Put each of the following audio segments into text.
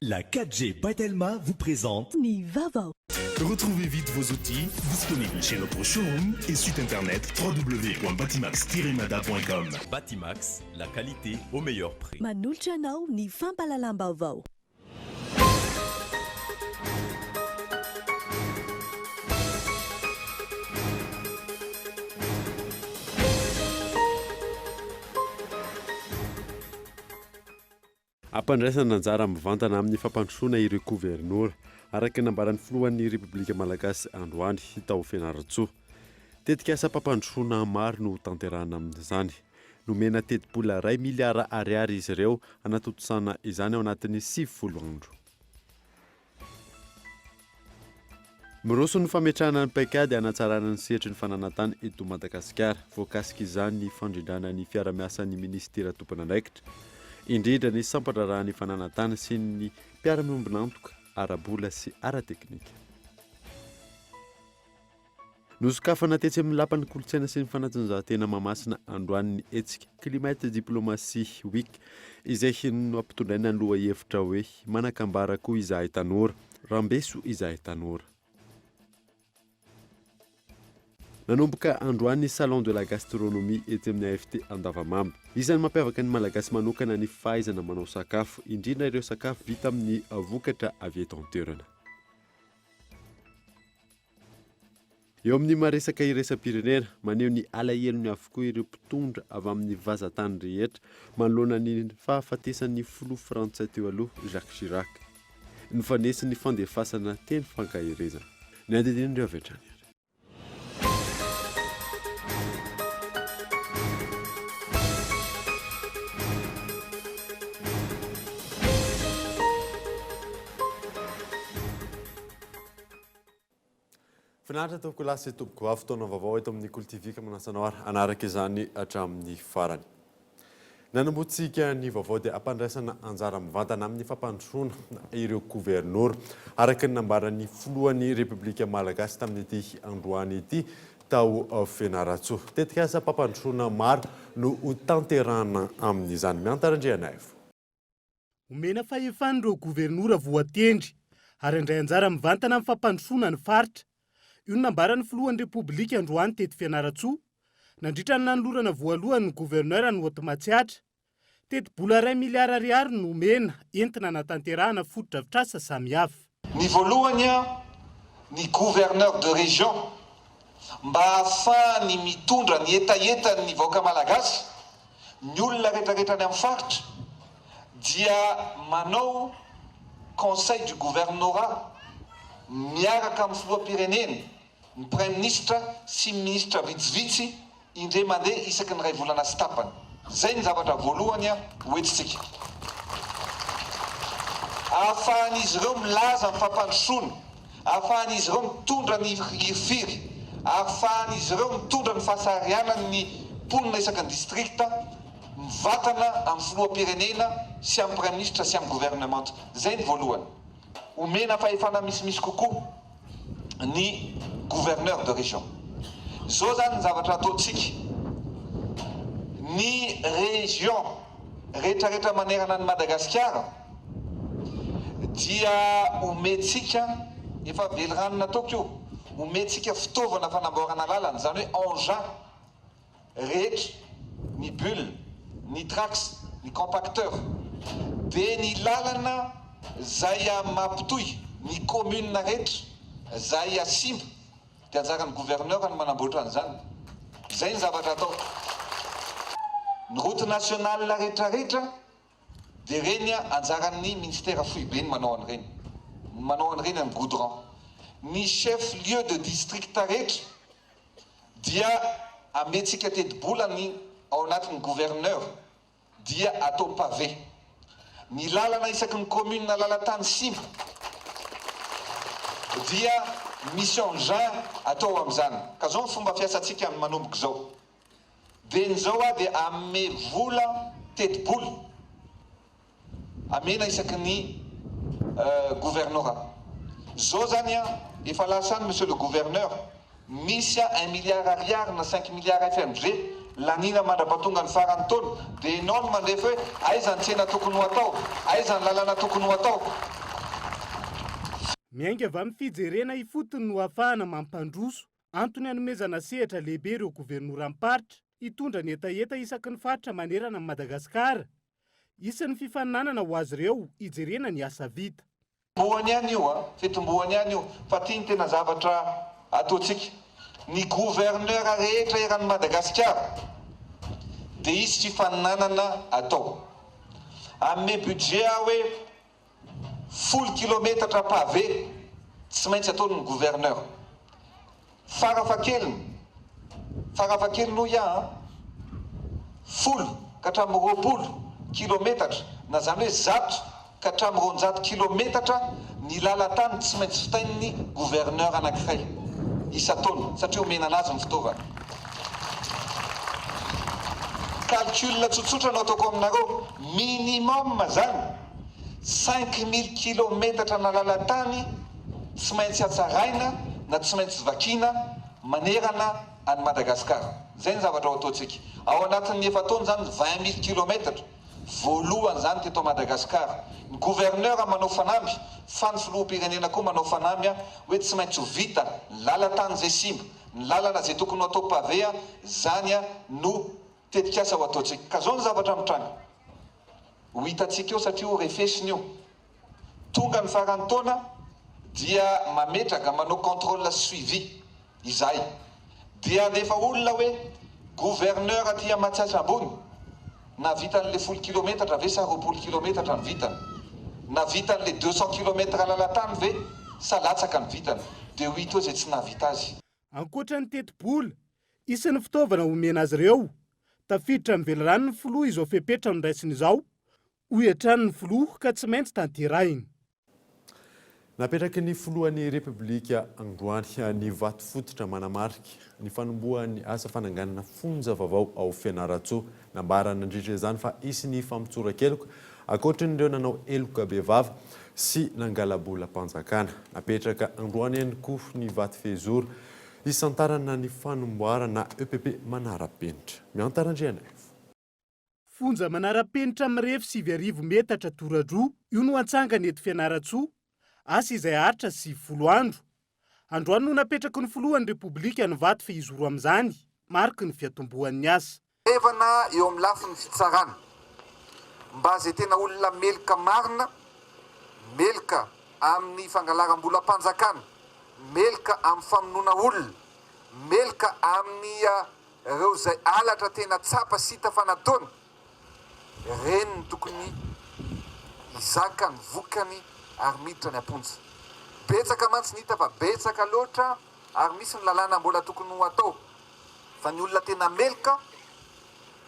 La 4G by Telma vous présente Ny vaovao. Retrouvez vite vos outils disponibles chez notre showroom et site internet www.batimax-mada.com. Batimax, la qualité au meilleur prix. Manolotra anao ny fampahalalam-baovao. Ampandraisana anjara mivantana amin'ny fampandrosoana ireo governora, araka ny nambaran'ny filohan'ny Repoblika Malagasy androany tao Fianarantsoa. Tetikasam-pampandrosoana maro no hotanterahina amin'izany. Nomena tetibola iray miliara ariary izy ireo hanatontosana izany ao anatin'ny 90 andro. Miroso ny fametrahana ny paikady hanatsarana ny sehatry ny fananantany eto Madagasikara. Voakasik'izany ny fandrindrana ny fiara-miasan'ny minisitera tompon'andraikitra, indrindra ny sampan-draharahan'ny fananantany sy ny mpiara-miombon'antoka ara-bola sy ara-teknika. Nosokafana tetsy amin'ny Lapan'ny Kolontsaina sy ny Fanatanjahantena Mahamasina androany ny hetsika Climate Diplomacy Week izay nampitondraina ny lohahevitra hoe Manan-kambara koa izahay tanora, rambeso izahay tanora. Nanomboka androany ny Salon de la Gastronomie etsy amin'ny AFT Andavamamba. Isan'ny mampiavaka ny Malagasy manokana ny fahaizana manao sakafo, indrindra ireo sakafo vita amin'ny vokatra avy eto an-toerana. Eo amin'ny maha-resaka iraisam-pirenena, maneho ny alahelony avokoa ireo mpitondra avy amin'ny vazantany rehetra manoloana ny fahafatesan'ny filoha frantsay teo aloha, Jacques Chirac. Nifanesy ny fandefasana teny fankaherezana. Ny andinindin'ireo avy hatrany ary. Finaritra tompoko lahy sy tompoko vavy, fotoana vaovao eto amin'ny Kolo TV ka manasa anao ary hanaraka izany hatramin'ny farany. Nanombohantsika ny vaovao dia ampandraisana anjara mivantana amin'ny fampandrosoana ireo governora, araka ny nambaran'ny filohan'ny Repoblika Malagasy tamin'ity androany ity tao Fianarantsoa. Tetikasam-pampandrosoana maro no hotanterahana amin'izany. Miantara Andrianaivo. Omena fahefana ireo governora voatendry ary handray anjara mivantana amin'ny fampandrosoana ny faritra. Io no nambaran'ny filohan'ny Repoblika androany teto Fianarantsoa, nandritra ny nanolorana voalohany ny governeur an'i Haute Matsiatra. Tetibola iray miliara ariary no nomena entina hanatanterahana fotodrafitrasa samihafa. Ny voalohany, ny gouverneur de région mba hahafahany mitondra ny hetahetan'ny vahoaka malagasy, ny olona rehetrarehetra any amin'ny faritra dia manao conseil du gouvernorat miaraka amin'ny filoham-pirenena, ny praiminisitra sy ny minisitra vitsivitsy Indray mandeha isaky ny iray volana sy tapany. Izay ny zavatra voalohany hoentintsika. Ahafahan'izy ireo milaza ny fampandrosoana, ahafahan'izy ireo mitondra ny hirifiry, ahafahan'izy ireo mitondra ny fahasarihanan'ny mponina isaky ny distrikta mivantana amin'ny filoham-pirenena sy amin'ny praiminisitra sy amin'ny governemanta. Izay ny voalohany. Omena fahefana misimisy kokoa ny gouverneur de région. Zao zany ny zavatra ataontsika, ny région rehetrarehetra manerana an'i Madagasikara dia omentsika, efa velirano nataoko io, omentsika fitaovana fanamboarana lalana, izany hoe engin rehetra, ny bulle, ny trax, ny compacteur, dia ny lalana zay mampitohy ny commune rehetra zay simba dia anjaran'ny gouverneur ny manamboatra an'izany, zay ny zavatra atao. Ny route nationale rehetra rehetra dia ireny anjaran'ny ministera foibe ny manao an'ireny, ny manao an'ireny amin'ny goudron. Ny chef lieu de district rehetra dia ametsika tetibola ny ao anatin'ny gouverneur dia atao pavé ny lalana isaky ny commune lalatany simba dia misy engin atao amin'izany ka zao ny fomba fiasantsika amin'ny manomboka izao dia ny zao aho dia ame vola tetibola Amena isaky ny gouvernorat. Zao zany an, efa lasa any monsieur le gouverneur, misy un milliard ariary na cinq milliards FMG. Laniana mandra-pahatonga ny faran'ny taona, dia ianao no mandrefy hoe aiza ny tsena tokony ho atao, aiza ny lalana tokony ho atao. Miainga avy amin'ny fijerena ifotony no ahafahana mampandroso. Antony hanomezana sehatra lehibe ireo governoram-paritra hitondra ny hetaheta isaky ny faritra manerana an'i Madagasikara. Hisy ny fifaninanana ho azy ireo hijerena ny asa vita. Fitomboany ihany io an, fitomboany ihany io, fa ty ny tena zavatra ataontsika. Ny gouverneur rehetra eran'i Madagasikara dia hisy fifaninanana atao. Hanome budget aho hoe folo kilometatra pavé tsy maintsy ataon'ny gouverneur. Farafahakeliny, farafahakeliny hoy aho an, folo ka hatramin'ny 20 kilometatra na izany hoe 100 ka hatramin'ny 200 kilometatra ny lalan-tany tsy maintsy vitain'ny gouverneur anankiray isan-taona satria omena anazy ny fitaovana. Calcul tsotsotra no ataoko aminareo, minimum izany 5000 kilometatra na lalan-tany tsy maintsy hatsaraina na tsy maintsy vakiana manerana an'i Madagasikara. Izay ny zavatra ho ataontsika. Ao anatin'ny efa-taona izany, 20 mille kilomètres, voalohany izany teto Madagasikara. Ny gouverneur manao fanamby, fa ny filoham-pirenena koa manao fanamby hoe tsy maintsy ho vita ny lalan-tany izay simba, ny lalana izay tokony ho atao pavé, izany no tetikasa ho ataontsika. Ka izao ny zavatra mitranga. Ho hitantsika eo satria ho refesina io. Tonga ny faran'ny taona dia mametraka, manao contrôle suivi izahay. Dia handefa olona hoe gouverneur aty Matsiatra Ambony, nahavita an'ilay folo kilometatra ve sa 20 kilometatra ny vitany? Nahavita an'ilay 200 kilomètres lalan-tany ve sa latsaka ny vitany? Dia ho hita eo izay tsy nahavita azy. Ankoatra ny tetibola, hisy ny fitaovana homena azy ireo. Tafiditra amin'ny veliranon'ny filoha izao fepetra noraisiny izao Hoy hatrany ny filoha ka tsy maintsy tanterahiny. Napetraky ny filohan'ny Repoblika androany ny vato fototra manamarika ny fanombohan'ny asa fananganana fonja vaovao ao Fianarantsoa. Nambarany nandritra izany fa hisy ny famotsoran-keloka ankoatrin'ireo nanao heloka bevava sy nangala-bolam-panjakana. Napetraka androany ihany koa ny vato fehizoro hisantarana ny fanomboarana EPP manara-penitra. Mihanta Randrianaivo. Fonja manara-penitra mirefy 9000 metatra tora-droa io no hatsangana eto Fianarantsoa, asa izay haharitra 90 andro. Androany no napetraky ny filohan'ny Repoblika ny vato fehizoro amin'izany, mariky ny fiatombohan'ny asa. Revana eo amin'ny lafiny fitsarana, mba izay tena olona meloka marina, meloka amin'ny fangalaram-bolam-panjakana, meloka amin'ny famonoana olona, meloka amin'ny Ireo izay halatra tena tsapa sy hita fa nataony, ireny no tokony hizaka ny vokany ary miditra any am-ponja. Betsaka mantsy ny hita fa betsaka loatra ary misy ny lalàna mbola tokony ho atao fa ny olona tena meloka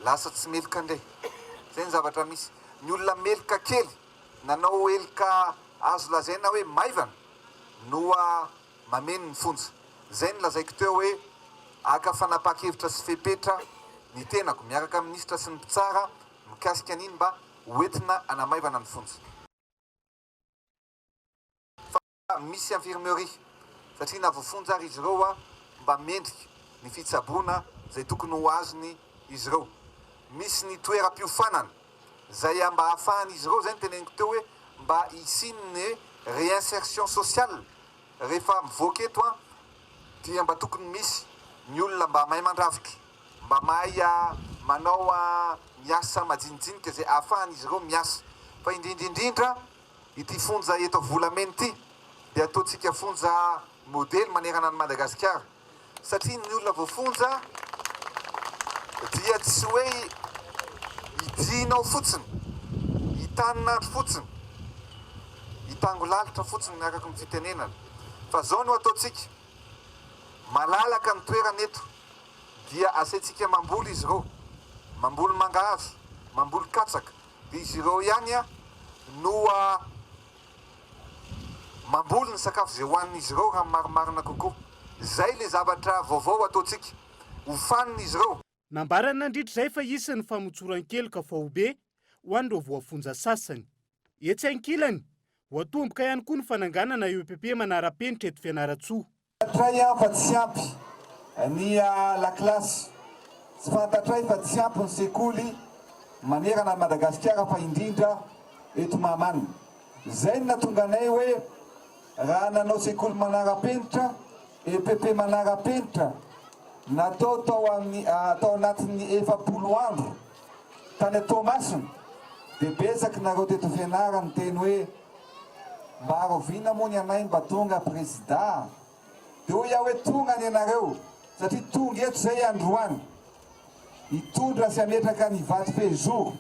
lasa tsy meloka indray. Izay ny zavatra misy. Ny olona meloka kely, nanao heloka azo lazaina hoe maivana no mameno ny fonja. Izay no lazaiko teo hoe haka fanapahan-kevitra sy fepetra ny tenako miaraka amin'ny minisitra sy ny mpitsara mikasika an'iny mba ho entina hanamaivana ny fonja. Fa misy infirmerie satria na voafonja ary izy ireo mba mendrika ny fitsaboana izay tokony ho azony izy ireo. Misy ny toeram-piofanana izay mba hahafahan'izy ireo, izay no teneniko teo hoe mba hisian'ny réinsertion sociale Rehefa mivoaka eto an, dia mba tokony misy ny olona mba mahay mandrafitra, mba mahay manao ny asa majinijinika izay ahafahan'izy ireo miasa. Fa indrindra indrindra ity fonja eto Volamena ity dia ataontsika fonja modely manerana an'i Madagasikara. Satria ny olona voafonja dia tsy hoe hidiana ao fotsiny, hitanin'andro fotsiny, hitango lalitra fotsiny araka ny fitenenana. Fa zao no ataontsika, malalaka ny toerana eto dia asaintsika mamboly izy ireo, mamboly mangahazo, mamboly katsaka, dia izy ireo ihany no Mamboly ny sakafo izay hohanin'izy ireo raha ny marimarina kokoa. Izay ilay zavatra vaovao ataontsika. Hofanina izy ireo. Nambarany nandritra izay fa hisy ny famotsoran-keloka faobe ho an'ireo voafonja sasany. Etsy ankilany, ho atomboka ihany koa ny fananganana EPP manara-penitra eto Fianarantsoa. Tratray aho fa tsy ampy ny lakilasy. Tsy fantatray fa tsy ampy ny sekoly manerana an'i Madagasikara fa indrindra eto Mahamanina. Izay no nahatonga anay hoe raha nanao sekoly manara-penitra, EPP manara-penitra, natao tao amin'ny tao anatin'ny 40 andro tany Toamasina dia betsaka nareo teto Fianara niteny hoe mba rahoviana moa ny anay mba tonga prezida? Dia hoy aho hoe tonga anie nareo satria tonga eto izay androany hitondra sy hametraka ny vato fehizoro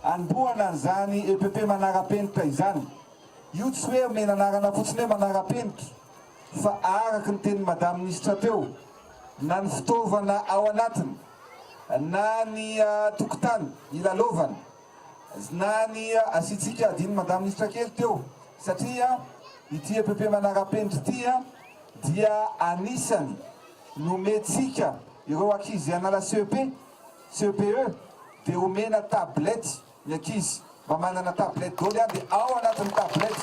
hanombohana an'izany EPP manara-penitra izany. Io tsy hoe omena anarana fotsiny hoe manara-penitra fa araka ny tenin'i Madame Minisitra teo na ny fitaovana ao anatiny na ny tokotany hilalaovana na ny asiantsika adin'i Madame Minisitra kely teo satria ity EPP manara-penitra ity dia anisany nomentsika ireo ankizy hanala CEP, CEPE dia omena tablette ny ankizy mba manana tablette daholo ihany dia ao anatin'ny tablette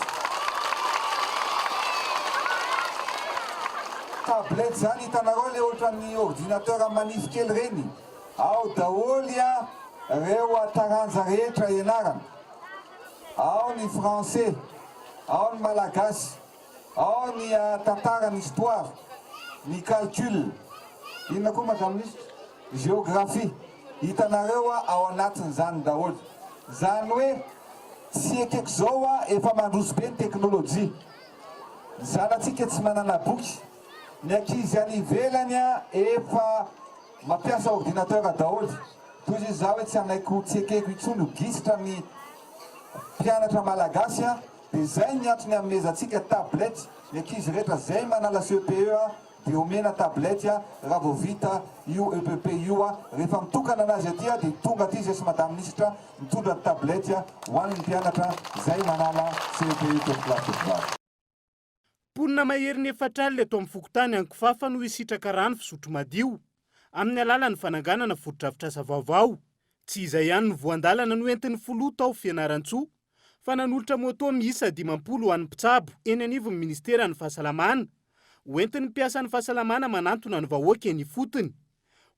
tablette zany hitanareo le ohatran'ny ordinateur manify kely ireny ao daholo reo taranja rehetra ianarana ao ny français ao ny malagasy ao ny tantara ny histoire ny calcul inona koa madame ministre géographie hitanareo ao anatin'izany daholo zany hoe tsy ekeko zao efa mandroso be ny teknolojia ny zanatsika tsy manana boky ny ankizy any ivelany efa mampiasa ordinateur daholo toy izy za hoe tsy hanaiko tsy ekeko intsony ho gisitra ny mpianatra malagasy dia zay ny antony hanomezantsika tablette ny ankizy rehetra zay manala CEPE dia omena tablette raha vao vita io EPP io rehefa mitokana anazy aty dia tonga aty zay sy madame minisitra mitondra ny tablette ho an'ny mpianatra zay manala CEPE tompokolahy tompovavy. Mponina maherin'ny 40 eto amin'ny fokontany Ankofafa no hisitraka rano fisotro madio, amin'ny alalan'ny fananganana fotodrafitrasa vaovao. Tsy izay ihany no voan-dalana noentin'ny filoha tao Fianarantsoa, fa nanolotra moto miisa 50 ho an'ny mpitsabo eny anivon'ny minisiteran'ny Fahasalamana, hoentin'ny mpiasan'ny fahasalamana manantona ny vahoaka eny ifotony.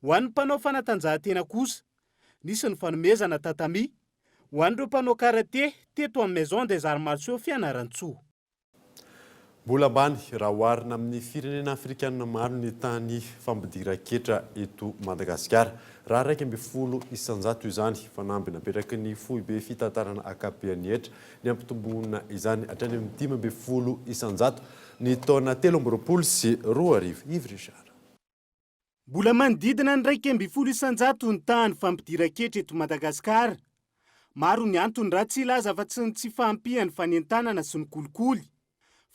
Ho an'ny mpanao fanatanjahantena kosa, nisy ny fanomezana tatami ho an'ireo mpanao karate teto amin'ny Maison des Arts Martiaux Fianarantsoa. Mbola ambany raha oharina amin'ny firenena afrikanina maro ny tahan'ny fampidiran-ketra eto Madagasikara. Raha 11% izany, fanamby napetraky ny foibe fitantanana ankapoben'ny hetra ny hampitomboana izany hatrany amin'ny 15% ny taona 2023. Yves Richard. Mbola manodidina ny 11% ny tahan'ny fampidiran-ketra eto Madagasikara. Maro ny antony raha tsy hilaza afa-tsy ny tsy fahampian'ny fanentanana sy ny kolikoly.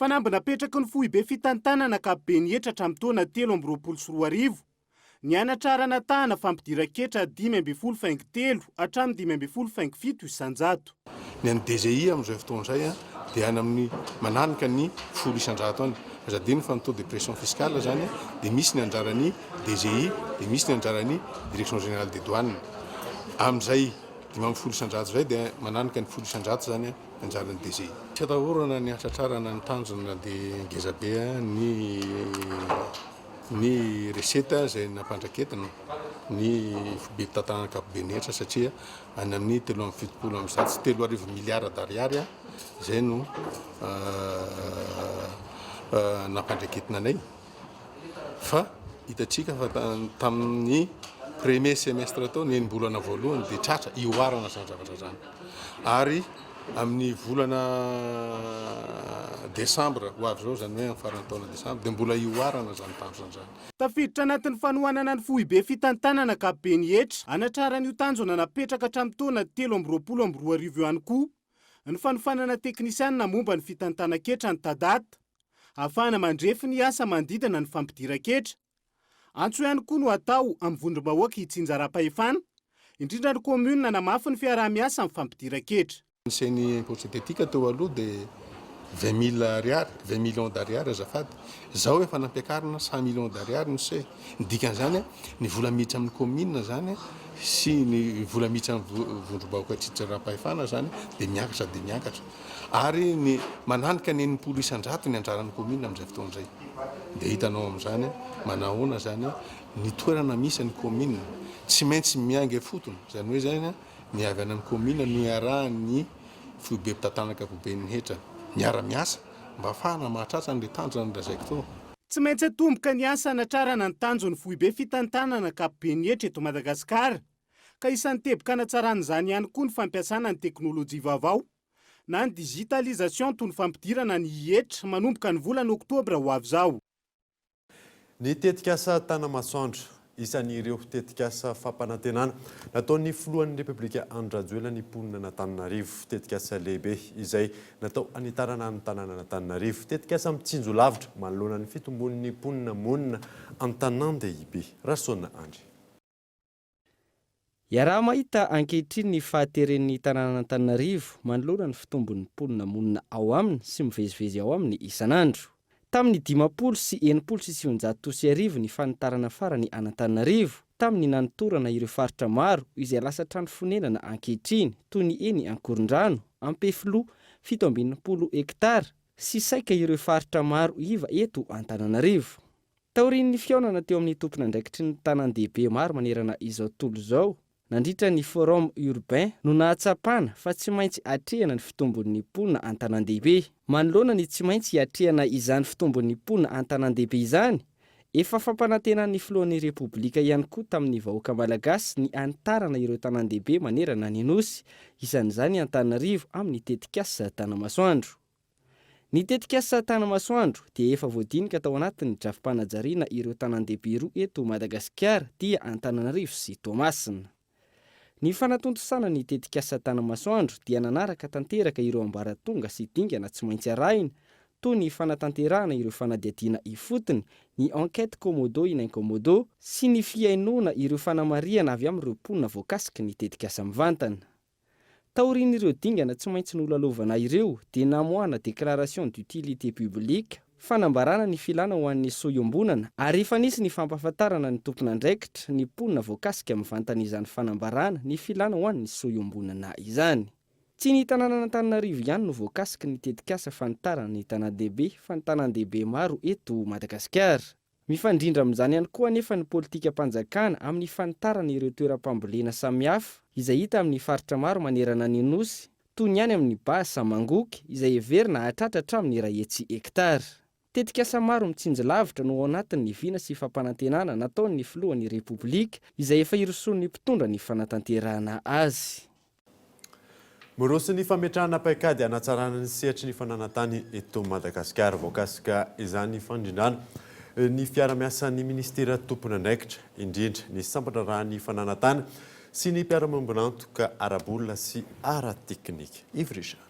Fanamby napetraky ny foibe fitantanana ankapoben'ny hetra hatramin'ny taona 2023 ny hanatrarana tahana fampidiran-ketra 15 faingo telo hatramin'ny 15 faingo 7 isan-jato. Ny an'ny DGI amin'izao fotoana izay dia any amin'ny mananika ny 10% any. Aza adino fa ny taux de pression fiscale izany dia misy ny anjaran'ny DGI dia misy ny anjaran'ny Direction générale des douanes. Amin'izay 50% izay dia mananika ny 10% izany ny anjaran'ny DGI. Tsy atahorana ny hatratrarana ny tanjona dia ngeza be ny ny recette izay nampandraketina ny foibem-pitantanana ankapoben'ny hetra satria any amin'ny 373 miliara d'ariary izay no nampandraketina anay. Fa hitantsika fa tamin'ny premier semestre tao, ny enim-bolana voalohany dia tratra ihoarana izany zavatra izany. Ary amin'ny volana desambra ho avy izao, izany hoe amin'ny faran'ny taona desambra, dia mbola ihoarana izany tanjona izany. Tafiditra anatin'ny fanohanana ny foibe fitantanana ankapoben'ny hetra hanatrarana io tanjona napetraka hatramin'ny taona 2023 io ihany koa ny fanofanana teknisianina momba ny fitantanan-ketra ny Tadat. ahafahana mandrefy ny asa manodidina ny fampidiran-ketra. Antso ihany koa no atao amin'ny vondrom-bahoaka itsinjaram-pahefana, indrindra ny kaominina hanamafy ny fiaraha-miasa amin'ny fampidiran-ketra. Ny chaîne impôt synthétique teo aloha dia 20 mille ariary, 20 millions d'ariary azafady, zao efa nampiakarina 100 millions d'ariary ny seuil, ny dikan'izany ny vola miditra amin'ny kaominina zany sy ny vola miditra amin'ny vondrom-bahoaka itsinjaram-pahefana zany dia miakatra dia miakatra. Ary ny mananika ny 60% ny anjaran'ny kaominina amin'izay fotoana izay. Dia hitanao amin'izany manahoana izany ny toerana misy ny kaominina. Tsy maintsy miainga ifotony, izany hoe izany ny avy any amin'ny kaominina no iarahan'ny foibem-pitantanana ankapoben'ny hetra miara-miasa mba hahafahana mahatratra an'ilay tanjona nolazaiko teo. Tsy maintsy atomboka ny asa hanatrarana ny tanjon'ny foibe fitantanana ankapoben'ny hetra eto Madagasikara, ka isan'ny teboka hanatsarana izany ihany koa ny fampiasana ny teknolojia vaovao na ny digitalisation toy ny fampidirana ny e-hetra manomboka ny volana oktobra ho avy izao. Ny tetikasa Tanamasoandro, isan'ireo tetikasa fampanantenana nataon'ny filohan'ny Repoblika Andry Rajoelina ny mponina an'Antananarivo. Tetikasa lehibe izay natao hanitarana ny tanànan'Antananarivo. Tetikasa mitsinjo lavitra manoloana ny fitombon'ny mponina monina an-tanàn-dehibe. Rasoana Andry. Iaraha-mahita ankehitriny ny fahateren'ny tanànan'Antananarivo manoloana ny fitombon'ny mponina monina ao aminy sy mivezivezy ao aminy isan'andro. Tamin'ny 1950 ny fanitarana farany an'Antananarivo, tamin'ny nanotorana ireo faritra maro izay lasa trano fonenana ankehitriny toy ny eny Ankorondrano, Ampefiloha, 67 hektara, sy saika ireo faritra maro iva eto Antananarivo. Taorian'ny fihaonana teo amin'ny tompon'andraikitry ny tanàn-dehibe maro manerana izao tontolo izao, nandritra ny Forum Urbain no nahatsapana fa tsy maintsy atrehina ny fitombon'ny mponina an-tanàn-dehibe. Manoloana ny tsy maintsy hiatrehana izany fitombon'ny mponina an-tanàn-dehibe izany, efa fampanantenan'ny filohan'ny Repoblika ihany koa tamin'ny vahoaka malagasy ny hanitarana ireo tanàn-dehibe manerana ny Nosy, isan'izany Antananarivo amin'ny tetikasa Tanamasoandro. Ny tetikasa Tanamasoandro dia efa voadinika tao anatin'ny drafi-panajariana ireo tanàn-dehibe roa eto Madagasikara dia Antananarivo sy Toamasina. Ny fanatontosana ny tetikasa Tanamasoandro dia nanaraka tanteraka ireo ambaratonga sy dingana tsy maintsy arahina toy ny fanatanterahana ireo fanadihadiana ifotony, ny enquête commodo in incommodo, sy ny fihainoana ireo fanamarihana avy amin'ireo mponina voakasiky ny tetikasa mivantana. Taorian'ireo dingana tsy maintsy nolalovana ireo dia namoahana déclaration d'utilité publique, fanambarana ny filana ho an'ny soa iombonana ary efa nisy ny fampahafantarana ny tompon'andraikitra, ny mponina voakasika mivantana izany fanambarana ny filana ho an'ny soa iombonana izany. Tsy ny tanànan'Antananarivo ihany no voakasiky ny tetikasa fanitarana ny tanàn-dehibe fa ny tanàn-dehibe maro eto Madagasikara. Mifandrindra amin'izany ihany koa anefa ny politikam-panjakana amin'ny fanitarana ireo toeram-pambolena samihafa izay hita amin'ny faritra maro manerana ny Nosy, toy ny any amin'ny Bas Mangoky izay heverina hahatratra hatramin'ny 100 hektara. Tetikasa maro mitsinjo lavitra no ao anatin'ny vina sy fampanantenana nataon'ny filohan'ny Repoblika izay efa irosoan'ny mpitondra ny fanatanterahana azy. Miroso ny fametrahana paikady hanatsarana ny sehatry ny fananan-tany eto Madagasikara. Voakasika izany fandrindrana ny fiara-miasan'ny minisitera tompon'andraikitra, indrindra ny sampan-draharahan'ny fananan-tany sy ny mpiara-miombon'antoka ara-bola sy ara-teknika. Yves Richard.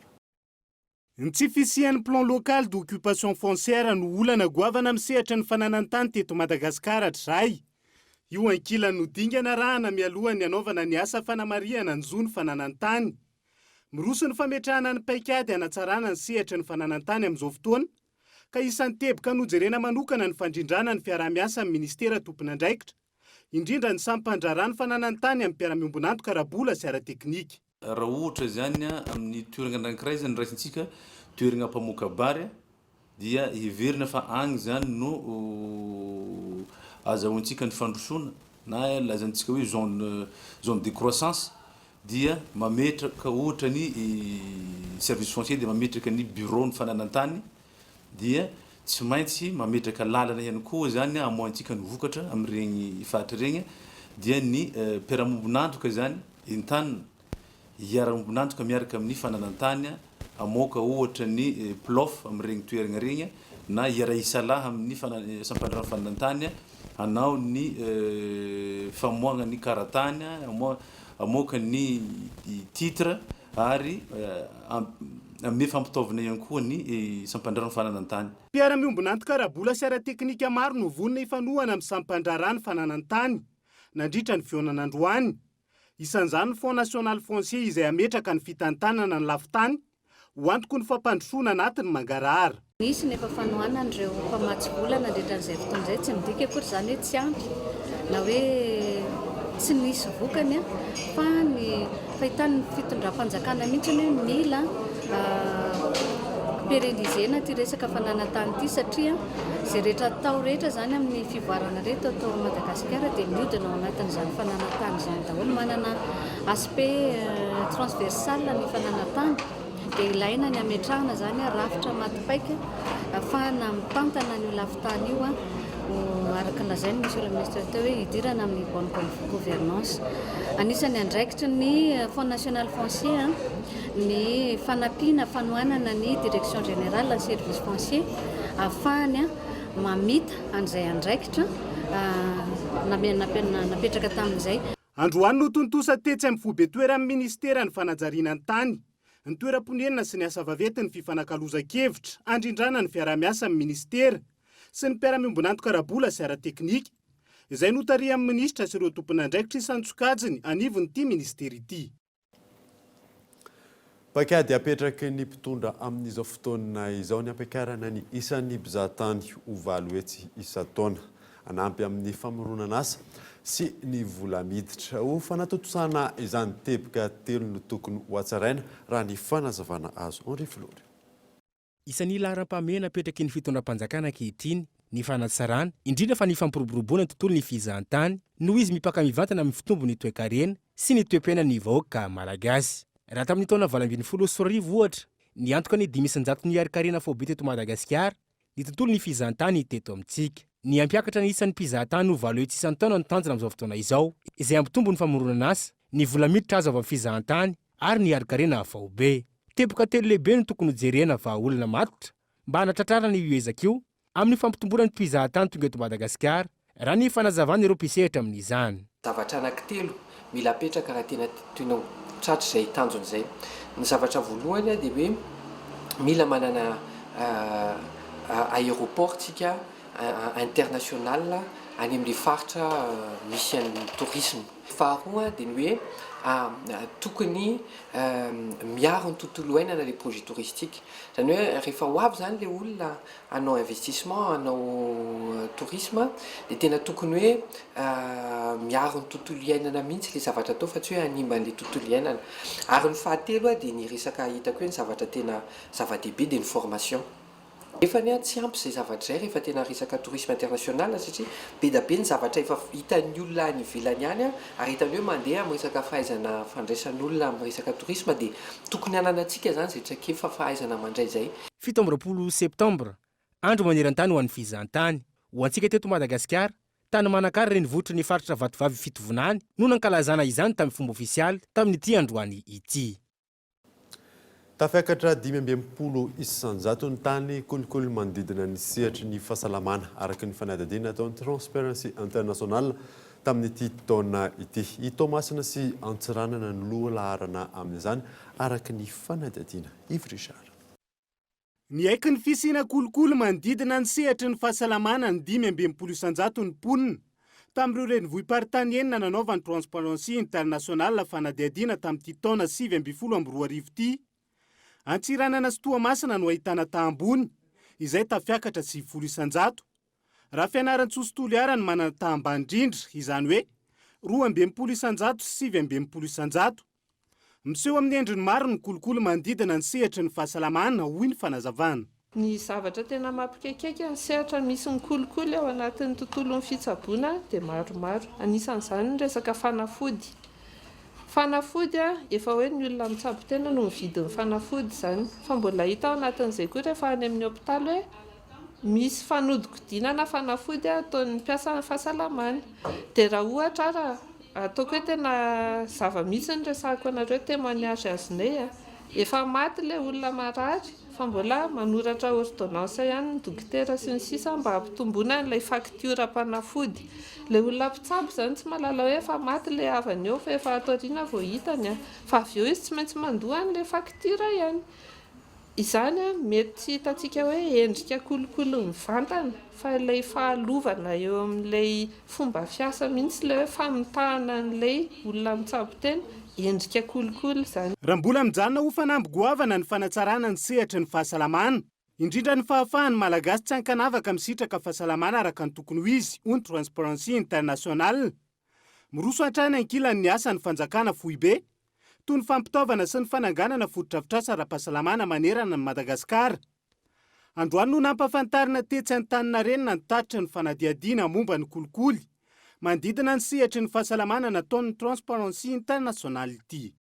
Ny tsy fisian'ny Plan local d'occupation foncière no olana goavana amin'ny sehatry ny fananan-tany teto Madagasikara hatrizay. Io ankilany no dingana arahana mialohan'ny hanaovana ny asa fanamarihana ny zo ny fananan-tany. Miroso ny fametrahana ny paikady hanatsarana ny sehatry ny fananan-tany amin'izao fotoana, ka isan'ny teboka nojerena manokana ny fandrindrana ny fiaraha-miasa amin'ny minisitera tompon'andraikitra, indrindra ny sampan-draharaha ny fananan-tany amin'ny mpiara-miombon'antoka ara-bola sy ara-teknika. Raha ohatra izany amin'ny toerana anankiray izany raisintsika toerana mpamoka-bary dia heverina fa agny izany no azahoantsika ny fandrosoana na lazaintsika hoe zone zone de croissance dia mametraka ohatra ny service foncier dia mametraka ny bureau ny fananan-tany dia tsy maintsy mametraka lalana ihany koa izany amoahantsika ny vokatra amin'iregny faritra iregny dia ny mpiara-mombon'antoka izany entanina hiara-mombon'antoka miaraka amin'ny fananan-tany hamoaka ohatra ny plof amin'iregny toeragna regny na hiara-hisalahy amin'ny sampandraharahan'ny fananan-tany hanao ny famoahagna ny kara-tany hamoaka ny titre ary hanome fampitaovana ihany koa ny sampandraharahan'ny fananan-tany. Mpiara-miombon'antoka ara-bola sy ara-teknika maro no vonona hifanohana amin'ny sampandraharahan'ny fananan-tany nandritra ny fihaonana androany. Isan'izany ny Fonds National Foncier izay hametraka ny fitantanana ny lafin-tany ho antoky ny fampandrosoana anatiny mangarahara. Nisy ny efa fanohanan'ireo mpamatsy vola nandritra an'izay fotoana izay, tsy midika akory izany hoe tsy ampy na hoe tsy nisy vokany fa ny fahitan'ny fitondram-panjakana mihitsy hoe mila. Pérenniser-na ity resaka fananan-tany ity satria izay rehetra atao rehetra izany amin'ny fivoarana rehetra atao Madagasikara dia miodina ao anatin'izany fananan-tany izany daholo. Manana aspect transversal ny fananan-tany dia ilaina ny hametrahana izany rafitra maty paika ahafahana mitantana an'io lafin-tany io araka ny lazain'ny Monsieur le Ministre teo hoe hidirana amin'ny bonne gouvernance. Anisan'ny andraikitry ny Fonds national foncier ny fanampiana, fanohanana ny Direction générale ny service foncier ahafahany mamita an'izay andraikitra napetraka tamin'izay. Androany no tontosa tetsy amin'ny foibe toeran'ny minisiteran'ny fanajariana ny tany, ny toeram-ponenana sy ny asa vaventy ny fifanakalozan-kevitra handrindrana ny fiaraha-miasa amin'ny minisitera sy ny mpiara-miombon'antoka ara-bola sy ara-teknika, izay notarihan'ny minisitra sy ireo tompon'andraikitra isan-tsokajiny anivon'ity minisitera ity. Paikady apetraky ny mpitondra amin'izao fotoana izao ny hampiakarana ny isan'ny mpizahatany ho 800 isan-taona. Hanampy amin'ny famoronana asa sy ny vola miditra. Ho fanatontosana izany teboka telo no tokony hohatsaraina raha ny fanazavana azo. Henri Flory. Isan'ny laharam-pahamehana apetraky ny fitondram-panjakana ankehitriny ny fanatsarana, indrindra fa ny fampiroboroboana ny tontolon'ny fizahantany, noho izy mipaka mivantana amin'ny fitombon'ny toekarena sy ny toe-piainan'ny vahoaka malagasy. Raha tamin'ny taona 2018, ohatra, niantoka ny 5% ny harin-karena faobe teto Madagasikara ny tontolon'ny fizahantany teto amintsika. Ny hampiakatra ny isan'ny mpizahatany ho 800 isan-taona no tanjona amin'izao fotoana izao, izay hampitombo ny famoronana asa, ny vola miditra azo avy amin'ny fizahantany ary ny harin-karena faobe. Teboka telo lehibe no tokony hojerena vahaolana matotra mba hanatratrarana io ezaka io amin'ny fampitomboana ny mpizahatany tonga eto Madagasikara, raha ny fanazavan'ireo mpisehatra amin'izany. Zavatra anankitelo mila apetraka raha tena tiana ho tratra izay tanjona izay. Ny zavatra voalohany dia hoe mila manana aéroport tsika international any amin'ilay faritra misy an'ny tourisme. Faharoa dia ny hoe tokony miaro ny tontolo iainana ilay projet touristique. Izany hoe rehefa ho avy izany ilay olona hanao investissement, hanao tourisme dia tena tokony hoe miaro ny tontolo iainana mihitsy ilay zavatra atao fa tsy hoe hanimba an'ilay tontolo iainana. Ary ny fahatelo dia ny resaka hitako hoe ny zavatra tena zava-dehibe dia ny formation. Nefa anie tsy ampy izay zavatra izay rehefa tena resaka tourisme international satria be da be ny zavatra efa hitan'ny olona any ivelany any ary hitany hoe mandeha amin'ny resaka fahaizana fandraisan'olona amin'ny resaka tourisme dia tokony hananantsika izany izay traikefa fahaizana mandray izay. 27 septambra, andro maneran-tany ho an'ny fizahantany. Ho antsika teto Madagasikara, tany Manakara renivohitry ny faritra Vatovavy Fitovinany no nankalazana izany tamin'ny fomba ofisialy tamin'ity androany ity. Tafiakatra 65% ny tany kolikoly manodidina ny sehatry ny fahasalamana, araka ny fanadihadiana nataon'ny Transparency International tamin'ity taona ity. I Toamasina sy Antsiranana no lohalaharana amin'izany, araka ny fanadihadiana. Yves Richard. Niaiky ny fisiana kolikoly manodidina ny sehatry ny fahasalamana ny 65 isan-jaton'ny mponina tamin'ireo renivohi-paritany enina nanaovan'ny Transparency International fanadihadiana tamin'ity taona 2019 ity. Antsiranana sy Toamasina no ahitana taha ambony, izay tafiakatra 90 isan-jato. Raha Fianarantsoa sy Toliara no manana taha ambany indrindra, izany hoe 62 isan-jato sy 69 isan-jato. Miseho amin'ny endriny maro ny kolikoly manodidina ny sehatry ny fahasalamana, hoy ny fanazavana. Ny zavatra tena mampikaikaika ny sehatra misy ny kolikoly ao anatin'ny tontolon'ny fitsaboana dia maromaro. Anisan'izany ny resaka fanafody. Fanafody, efa hoe ny olona mitsabo tena no mividy ny fanafody izany. Fa mbola hita ao anatin'izay koa rehefa any amin'ny hopitaly hoe misy fanodikodinana fanafody ataon'ny mpiasan'ny fahasalamana. Dia raha ohatra ara Ataoko hoe tena zava-misy ny resahako anareo, témoignage azonay a! Efa maty ilay olona marary fa mbola manoratra ordonnance ihany ny dokotera sy ny sisa mba hampitomboana an'ilay faktioram-panafody. Ilay olona mpitsabo izany tsy mahalala hoe efa maty ilay havany eo fa efa ato aoriana vao hitany a! Fa avy eo izy tsy maintsy mandoa an'ilay faktiora ihany. Izany mety tsy hitantsika hoe endrika kolikoly mivantana fa ilay fahalovana eo amin'ilay fomba fiasa mihitsy, ilay hoe famitahana an'ilay olona mitsabo tena, endrika kolikoly izany. Raha mbola mijanona ho fanamby goavana ny fanatsarana ny sehatry ny fahasalamana, indrindra ny fahafahan'ny Malagasy tsy ankanavaka misitraka fahasalamana araka ny tokony ho izy, hoy ny Transparency International. Miroso hatrany ankilany ny asan'ny fanjakana foibe, toy ny fampitaovana sy ny fananganana fotodrafitrasa ara-pahasalamana manerana an'i Madagasikara. Androany no nampahafantarina tetsy Antaninarenina ny tatitry ny fanadihadiana momba ny kolikoly manodidina ny sehatry ny fahasalamana nataon'ny Transparency International ity.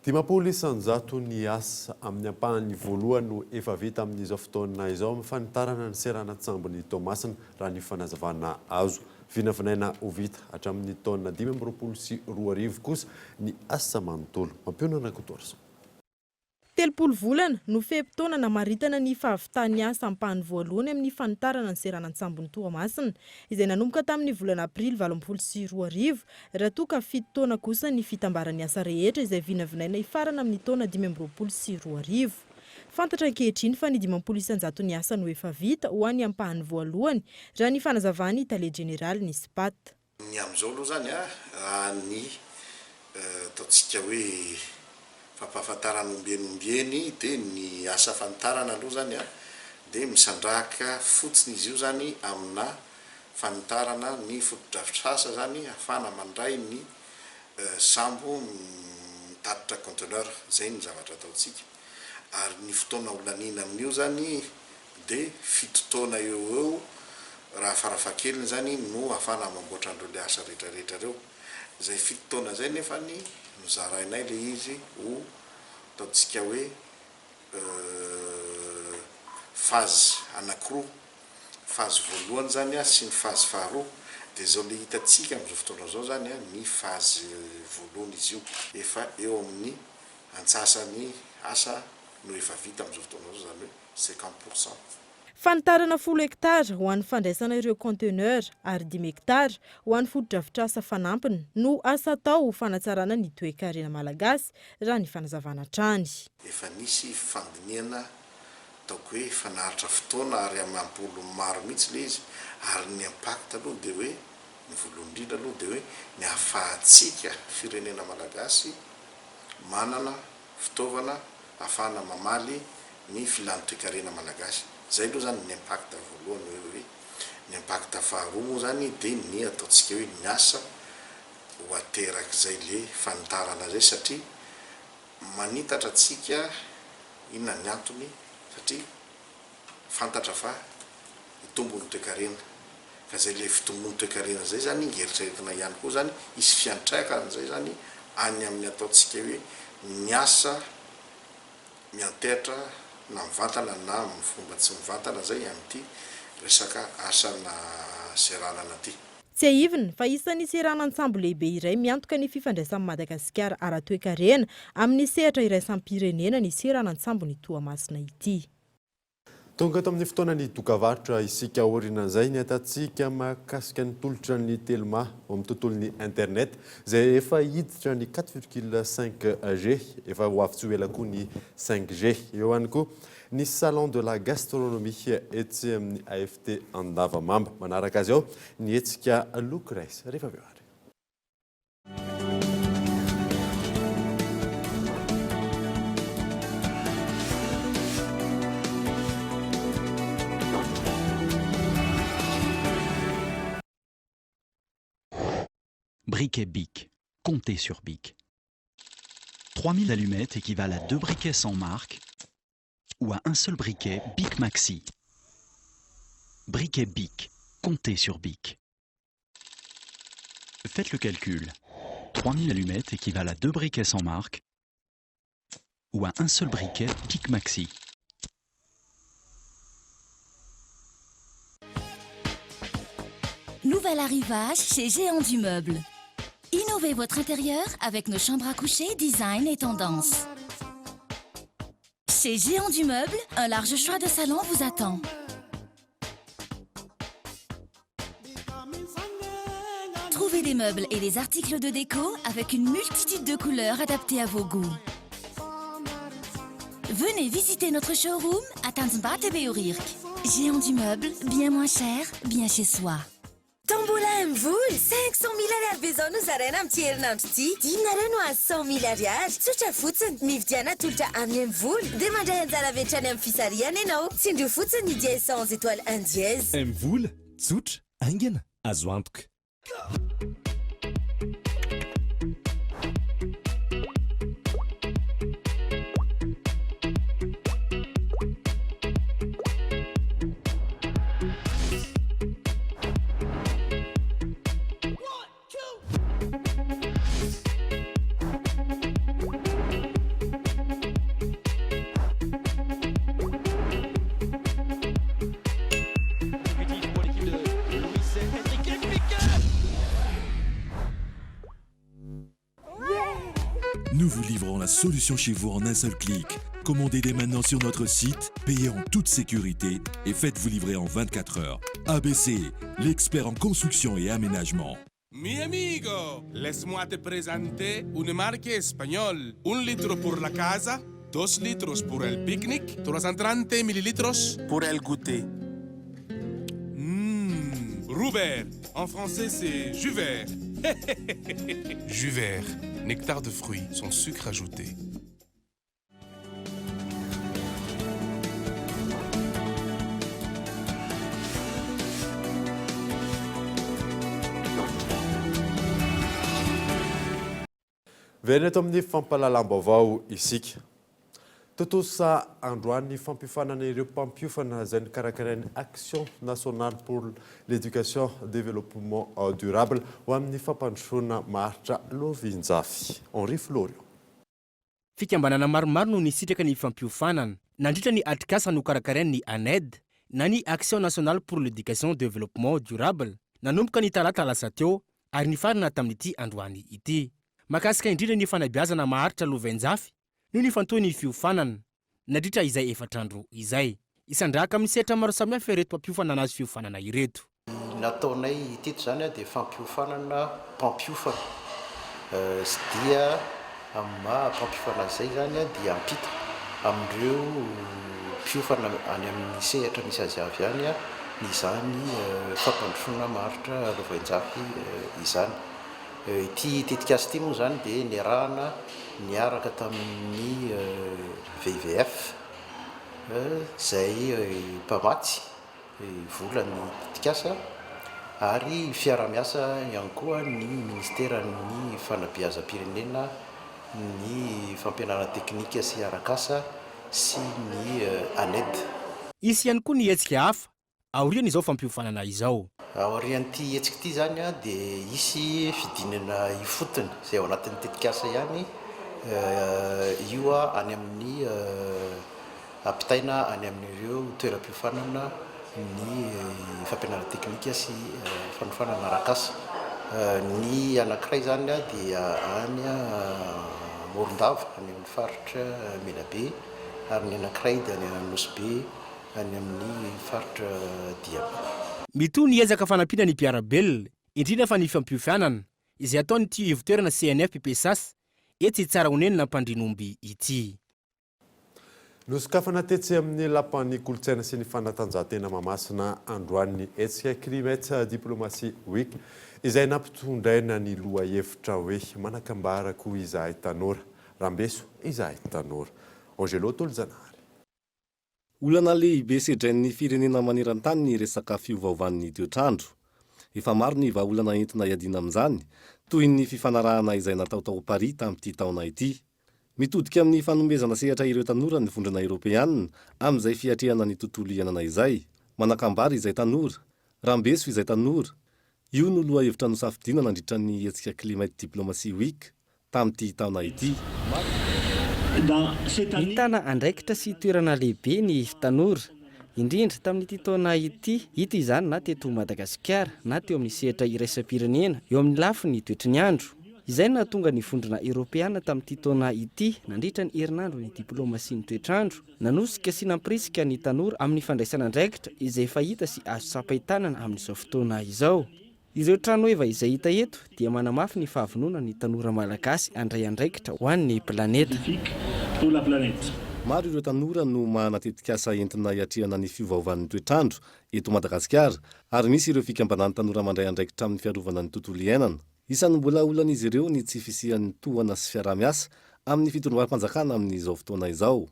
50 isan-jato ny asa amin'ny ampahany voalohany no efa vita amin'izao fotoana izao amin'ny fanitarana ny seranan-tsambon'i Toamasina, raha ny fanazavana azo. Vinavinaina ho vita hatramin'ny taona 2025 kosa ny asa manontolo. Mampionona Kotoarison. 30 volana no fe-potoana namaritana ny fahavitan'ny asa ampahany voalohany amin'ny fanitarana ny seranan-tsambon'i Toamasina, izay nanomboka tamin'ny volana aprily 2018, raha toa ka fito taona kosa ny fitambaran'ny asa rehetra izay vinavinaina hifarana amin'ny taona 2025. Fantatra ankehitriny fa ny 50 isan-jaton'ny asa no efa vita ho an'ny ampahany voalohany, raha ny fanazavan'ny tale jeneralin'ny Spat. Ny amin'izao aloha izany raha ny ataontsika hoe fampahafantarana ombieny ombieny dia ny asa fanitarana aloha izany dia misandrahaka fotsiny izy io izany amina fanitarana ny fotodrafitrasa izany ahafahana mandray ny sambo mitatitra conteneur, izay ny zavatra ataontsika ary ny fotoana ho laniana amin'io izany dia fito taona eo ho eo raha farafahakeliny izany no ahafahana mamboatra an'ireo le asa rehetra rehetra ireo. Izay fito taona izay nefany nozarainay le izy ho ataontsika hoe phase anakiroa, phase voalohany izany sy ny phase faharoa, dia izao le hitantsika amin'izao fotoana izao izany ny phase voalohany izy io, efa eo amin'ny antsasany asa no efa vita amin'izao fotoana izao, izany hoe 50%. Fanitarana folo hektara ho an'ny fandraisana ireo conteneurs ary dimy hektara ho an'ny fotodrafitrasa fanampiny no asa atao ho fanatsarana ny toekarena malagasy, raha ny fanazavana hatrany. Efa nisy fandinihana ataoko hoe efa naharitra fotoana ary amam-polony maro mihitsy ilay izy ary ny impact aloha dia hoe ny voalohany indrindra aloha dia hoe ny ahafahantsika firenena malagasy manana fitaovana ahafahana mamaly ny filan'ny toekarena malagasy. Izay aloha izany ny impact voalohany hoe hoe. Ny impact faharoa moa izany dia ny ataontsika hoe ny asa ho aterak'izay le fanitarana izay satria manitatra antsika inona ny antony satria fantatra fa hitombo ny toekarena ka zay le fitombon'ny toekarena zay zany eritreretina ihany koa zany hisy fiantraikany zay zany any amin'ny ataontsika hoe ny asa miantehatra na mivantana na amin'ny fomba tsy mivantana zay amin'ity resaka asana seranana ty. Tsiahivina fa isan'ny seranan-tsambo lehibe iray miantoka ny fifandraisan'i Madagasikara ara-toekarena amin'ny sehatra iraisam-pirenena ny seranan-tsambon'i Toamasina ity. Tonga eto amin'ny fotoanan'ny dokavarotra isika aorianan'izay ny ahitantsika mahakasika ny tolotra ny Telma ao amin'ny tontolon'ny internet izay efa hiditra ny 4,5 G, efa ho avy tsy ho ela koa ny 5 G. Eo ihany koa ny Salon de la gastronomie etsy amin'ny AFT Andavamamba. Manaraka azy ao ny hetsika Look Race rehefa avy eo ary. Briquet Bic. Comptez sur Bic. 3000 allumettes équivalent à deux briquets sans marque ou à un seul briquet Bic Maxi. Briquet Bic. Comptez sur Bic. Faites le calcul. 3000 allumettes équivalent à deux briquets sans marque ou à un seul briquet Bic Maxi. Nouvel arrivage chez Géant du Meuble. Innovez votre intérieur avec nos chambres à coucher, design et tendance. Chez Géant du Meuble, un large choix de salons vous attend. Trouvez des meubles et des articles de déco avec une multitude de couleurs adaptées à vos goûts. Venez visiter notre showroom à Tanzbat et Beorirk. Géant du meuble, bien moins cher, bien chez soi. Tombola MVola, 500 mille ariary be izao no zaraina amin'ity herinandro ity. Dimy no hahazo 100 mille ariary. Tsotra fotsiny, mividiana tolotra amin'ny MVola dia mandray anjara avy hatrany amin'ny fisarihana ianao. Tsindrio fotsiny ny dièse 111 étoile 1 dièse. MVola, tsotra, haingana, azo antoka. Nous vous livrons la solution chez vous en un seul clic. Commandez dès maintenant sur notre site, payez en toute sécurité et faites-vous livrer en 24 heures. ABC, l'expert en construction et aménagement. Mi amigo, laisse-moi te présenter une marque espagnole. Un litro pour la casa, dos litros pour el picnic, 330 mililitros pour el goûter. Mmh, Roubert, en français c'est jus vert. Jus vert, nectar de fruits, sans sucre ajouté. Miverina eto amin'ny fampahalalam-baovao isika. Tontosa androany ny fampiofanana ireo mpampiofana izay nokarakarain'ny Action Nationale pour l'Education Développement Durable ho amin'ny fampandrosoana maharitra Lovinjafy. Henri Florian. Fikambanana maromaro no nisitraka ny fampiofanana nandritra ny atrikasa nokarakarain'ny ANED na ny Action Nationale pour l'Education Développement Durable nanomboka ny talata lasa teo ary nifarana tamin'ity androany ity. Mahakasika indrindra ny fanabeazana maharitra lovainjafy no nifantohan'ny fiofanana nandritra izay efatr'andro izay. Hisandrahaka amin'ny sehatra maro samihafa ireto mpampiofana nahazo fiofanana ireto. Ny nataonay teto izany dia fampiofanana mpampiofana sy dia amin'ny maha mpampiofana azy izay izany dia hampita amin'ireo mpiofana any amin'ny sehatra misy azy avy any izany fampandrosoana maharitra lovainjafy izany. Ity tetikasa ity moa izany dia niarahana niaraka tamin'ny VIVF izay mpamatsy vola ny tetikasa ary fiaraha-miasa ihany koa ny ministeran'ny fanabeazam-pirenena, ny fampianarana teknika sy arak'asa sy ny ANED. Hisy ihany koa ny hetsika hafa aorian'izao fampiofanana izao. Aorian'ity hetsika ity izany dia hisy fidinana ifotony izay ao anatin'ny tetikasa ihany io any amin'ny Ampitaina any amin'ireo toeram-piofanana ny fampianarana teknika sy fanofanana arak'asa. Ny anankiray izany dia any Morondava, any amin'ny faritra Menabe, ary ny anankiray dia any Nosy Be, any amin'ny faritra Diana. Mitohy ny ezaka fanampiana ny mpiara-belona, indrindra fa ny fampiofanana, izay ataon'ity ivontoerana CNFPPSAS etsy Tsarahonenina Ampandrianomby ity. Nosokafana tetsy amin'ny Lapan'ny Kolontsaina sy ny Fanatanjahantena Mahamasina androany ny hetsika Climate Diplomacy Week izay nampitondraina ny lohahevitra hoe Manakambara koa izahay tanora, Rambeso izahay tanora. Angelo Tolojanahary. Olana lehibe sedrain'ny firenena maneran-tany ny resaka fiovaovan'ny toetr'andro. Efa maro ny vahaolana entina hiadiana amin'izany, toy ny fifanarahana izay natao tao Paris tamin'ity taona ity. Mitodika amin'ny fanomezana sehatra ireo tanora ny Vondrona Eoropeanina amin'izay fiatrehana ny tontolo iainana izay. Manakambara izay tanora. Rambeso izay tanora. Io no lohahevitra nosafidiana nandritra ny hetsika Climate Diplomacy Week tamin'ity taona ity. Nitana andraikitra sy toerana lehibe ny tanora, indrindra tamin'ity taona ity. Hita izany na teto Madagasikara na teo amin'ny sehatra iraisam-pirenena eo amin'ny lafiny toetry ny andro. Izay no nahatonga ny Vondrona Eoropeana tamin'ity taona ity, nandritra ny herinandron'ny diplaomasian'ny toetr'andro, nanosika sy nampirisika ny tanora amin'ny fandraisana andraikitra izay efa hita sy azo tsapain-tanana amin'izao fotoana izao. Ireo trano heva izay hita eto dia manamafy ny fahavononan'ny tanora malagasy handray andraikitra ho an'ny planeta. Maro ireo tanora no manana tetikasa entina hiatrehana ny fiovaovan'ny toetr'andro eto Madagasikara ary misy ireo fikambanan'ny tanora mandray andraikitra amin'ny fiarovana ny tontolo iainana. Isan'ny mbola olan'izy ireo ny tsy fisian'ny tohana sy fiaraha-miasa amin'ny fitondram-panjakana amin'izao fotoana izao.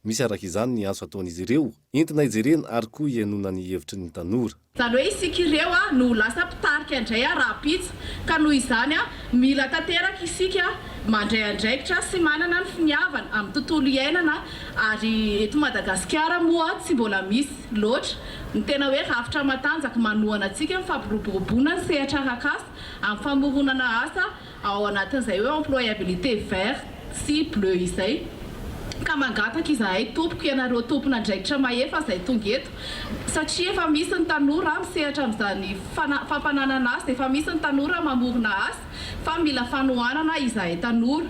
Misy araka izany ny antso ataon'izy ireo, entina hijerena ary koa hihainoana ny hevitry ny tanora. Izany hoe isika ireo no ho lasa mpitarika indray rahampitso ka noho izany mila tanteraka isika mandray andraikitra sy manana ny finiavana amin'ny tontolo iainana ary eto Madagasikara moa tsy mbola misy loatra ny tena hoe rafitra matanjaka manohana antsika amin'ny fampiroboroboana ny sehatra arak'asa amin'ny famoronana asa ao anatin'izay hoe employabilité vert sy bleu izay ka mangataka izahay tompoko ianareo tompon'andraikitra mahefa izay tonga eto satria efa misy ny tanora misehatra amin'izany fampananana asa efa misy ny tanora mamorona asa fa mila fanohanana izahay tanora.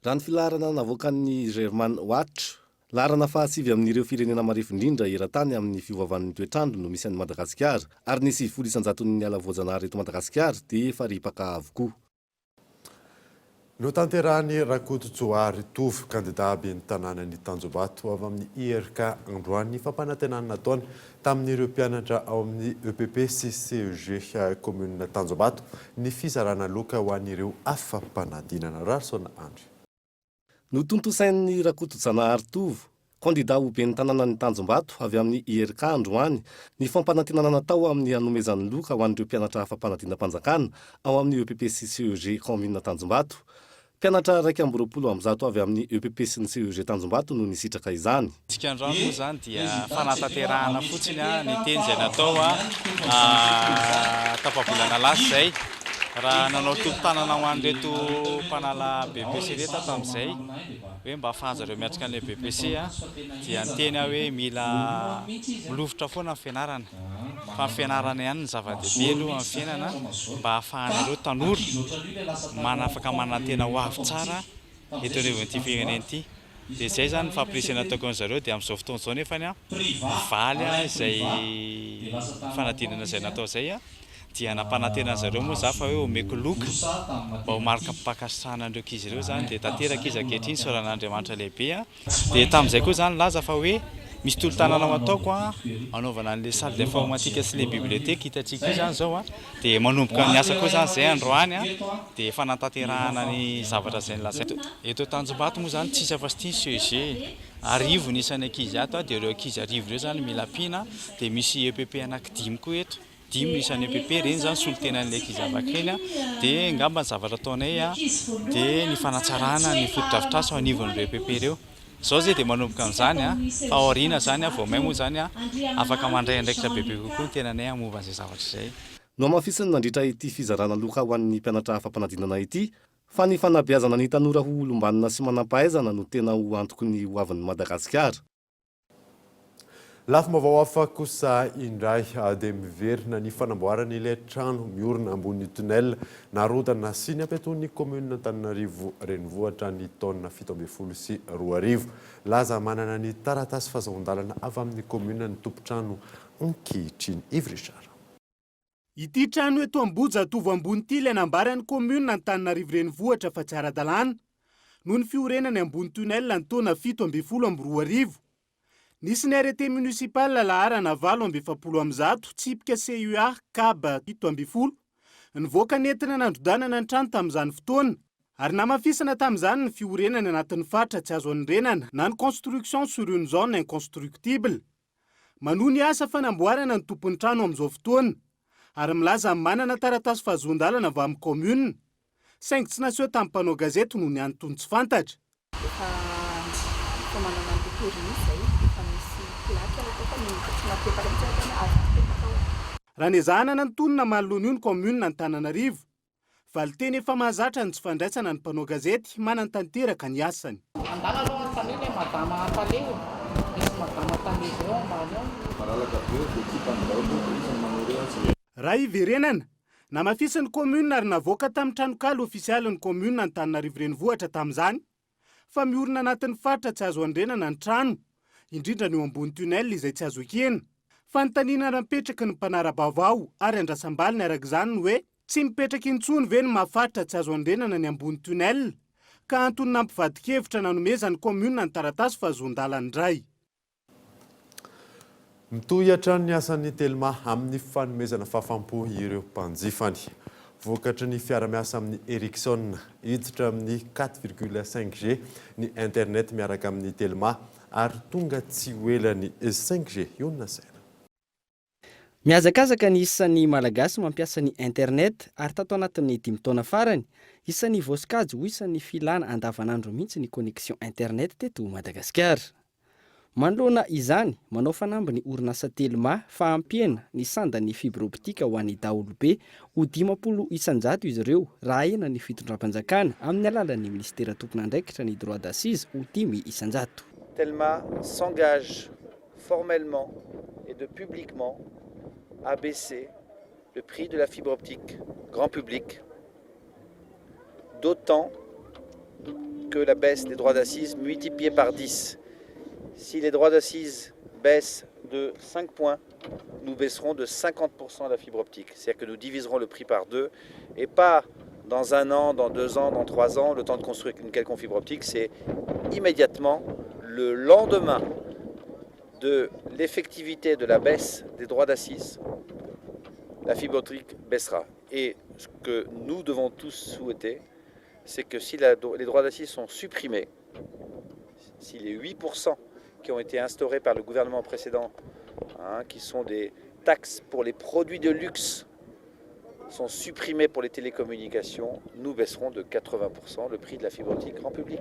Raha ny filaharana navoakan'ny German Watch, laharana fahasivy amin'ireo firenena marefo indrindra eran-tany amin'ny fiovaovan'ny toetr'andro no misy an'i Madagasikara, ary ny 90 isan-jaton'ny ala voajanahary eto Madagasikara dia efa ripaka avokoa. Notanterahin'i Rakotojohary Tovo, kandidà ben'ny tanànan'i Tanjombato avy amin'ny IRK androany ny fampanantenana nataony tamin'ireo mpianatra ao amin'ny EPP sy CEG kaominina Tanjombato ny fizarana loka ho an'ireo afa-panadinana. Raharison Andry. Notontosain'i Rakotojanahary Tovo, Kandidà ho ben'ny tanànan'i Tanjombato avy amin'ny IRK androany ny fampanantenana natao amin'ny hanomezany loka ho an'ireo mpianatra afa-panadinam-panjakana ao amin'ny EPP sy CEG kaominina Tanjombato. Mpianatra 121 avy amin'ny EPP sy ny CEG Tanjombato no nisitraka izany. Antsika androany moa izany dia fanatanterahana fotsiny ny teny izay natao tapa-bolana lasa izay. Raha nanao tolo-tanana ho an'ireto mpanala BEPC ireto aho tamin'izay hoe mba ahafahan-jareo miatrika an'ilay BEPC dia niteny aho hoe mila milofotra foana ny fianarana fa ny fianarana ihany no zava-dehibe aloha amin'ny fiainana mba ahafahanareo tanora manafaka manantena ho avy tsara eto anivon'ity firenena ity. Dia izay izany ny fampirisihana ataoko an'zareo dia amin'izao fotoana izao nefany an, mivaly izay fanadinana izay natao izay an, dia nampanantena an'zareo moa za fa hoe omeko loka mba ho marika-pankasitrahana an'ireo ankizy ireo izany dia tanteraka izy ankehitriny isaorana an'Andriamanitra lehibe an. Dia tamin'izay koa za nilaza fa hoe misy tolo-tanana ho ataoko an, hanaovana an'ilay salle d'informatique sy ilay bibliothèque hitantsika io izany izao an. Dia manomboka ny asa koa izany izay androany an, dia efa nanatanterahana ny zavatra izay nolazaina. Eto Tanjombato moa izany tsisy afa-tsy ity ny CEG. Arivo ny isan'ny ankizy ato an, dia ireo ankizy arivo ireo izany mila ampiana, dia misy EPP anankidimy koa eto, dimy ny isan'ny EPP, ireny izany solontenan'ilay ankizy afaka ireny an, dia angamba ny zavatra ataonay an, dia ny fanatsarana ny fotodrafitrasa ao anivon'ireo EPP ireo. Izao izay dia manomboka amin'izany an, fa aoriana izany an, vao may moa izany an, afaka mandray andraikitra bebe kokoa ny tenanay an momba an'izay zavatra izay. Nohamafisiny nandritra ity fizarana loka ho an'ny mpianatra afa-panadinana ity fa ny fanabeazana ny tanora ho olom-banona sy manam-pahaizana no tena ho antoky ny hoavin'i Madagasikara. Lafim-baovao hafa kosa indray dia miverina ny fanamboarana ilay trano miorina ambony tunnel narodana sy ny ampiatoan'ny kaominina Antananarivo Renivohitra ny taona 2017. Laza manana ny taratasy fahazoan-dalana avy amin'ny kaominina ny tompon-trano ankehitriny. Yves Richard. Ity trano eto Ambohijatovo ambony ity ilay nambaran'ny kaominina Antananarivo Renivohitra fa tsy ara-dalàna noho ny fiorenany ambony tunnel ny taona 2017. Nisy ny arrêté municipal laharana 148 tsipika CUA cab 17 nivoaka nentina nandrodanana ny trano tamin'izany fotoana ary namafisina tamin'izany ny fiorenany anatin'ny faritra tsy azo anorenana na ny construction sur une zone inconstructible. Manohy ny asa fanamboarana ny tompon'ny trano amin'izao fotoana ary milaza ny manana taratasy fahazoan-dalana avy amin'ny kaominina, saingy tsy naseho tamin'ny mpanao gazety noho ny antony tsy fantatra. Efa efa manana an'ilay permis izay, efa misy plaque aloha fa tsy napetaka mihitsy aloha hoe azo apetaka ao. Raha nezahana nantonina manoloana io ny kaominina Antananarivo, Valinteny efa mahazatra ny tsy fandraisana ny mpanao gazety manantanteraka ny asany. Andana aloha anontaniana e madama tale e! Misy madama tale zay ao ambany ao. Malalaka be dia ekipa ny baolina dia iza no mamory azy e. Raha hiverenana, namafisin'ny kaominina ary navoaka tamin'ny tranonkala ofisialin'ny kaominina Antananarivo Renivohitra tamin'izany fa miorina anatin'ny faritra tsy azo andrenana ny trano, indrindra ny eo ambony tunnel izay tsy azo ekena. Fanontaniana napetraky ny mpanara-baovao ary andrasam-baliny araka izany ny hoe, tsy mipetraka intsony ve ny maha faritra tsy azo andrenana ny ambony tunnel, ka antony nampivadi-kevitra nanomezan'ny kaominina ny taratasy fahazoan-dalana indray. Mitohy hatrany ny asan'ny Telma amin'ny fanomezana fahafaham-po ireo mpanjifany. Vokatry ny fiara-miasa amin'ny Ericsson, hiditra amin'ny quatre virgule cinq G ny internet miaraka amin'ny Telma ary tonga tsy ho ela ny cinq G. Io no nasaina. Mihazakazaka ny isan'ny Malagasy mampiasa ny internet ary tato anatin'ny dimy taona farany, isan'ny voasokajy ho isan'ny filana andavanandro mihitsy ny connexion internet teto Madagasikara. Manoloana izany, manao fanamby ny orinasa Telma fa hampihena ny sandan'ny fibre optique ho an'ny daholobe ho 50 isan-jato izy ireo raha ahena ny fitondram-panjakana amin'ny alalan'ny minisitera tompon'andraikitra ny droit d'assise ho 5%. Telma s'engage formellement et de publiquement à baisser le prix de la fibre optique grand public d'autant que la baisse des droits d'assises multipliée par 10. Si les droits d'assises baissent de 5 points, nous baisserons de 50% la fibre optique. C'est-à-dire que nous diviserons le prix par deux et pas dans un an, dans deux ans, dans trois ans, le temps de construire une quelconque fibre optique, c'est immédiatement le lendemain de l'effectivité de la baisse des droits d'assises, la fibre optique baissera. Et ce que nous devons tous souhaiter, c'est que si la, les droits d'assises sont supprimés, si les 8% qui ont été instaurés par le gouvernement précédent, hein, qui sont des taxes pour les produits de luxe, sont supprimés pour les télécommunications, nous baisserons de 80% le prix de la fibre optique grand public.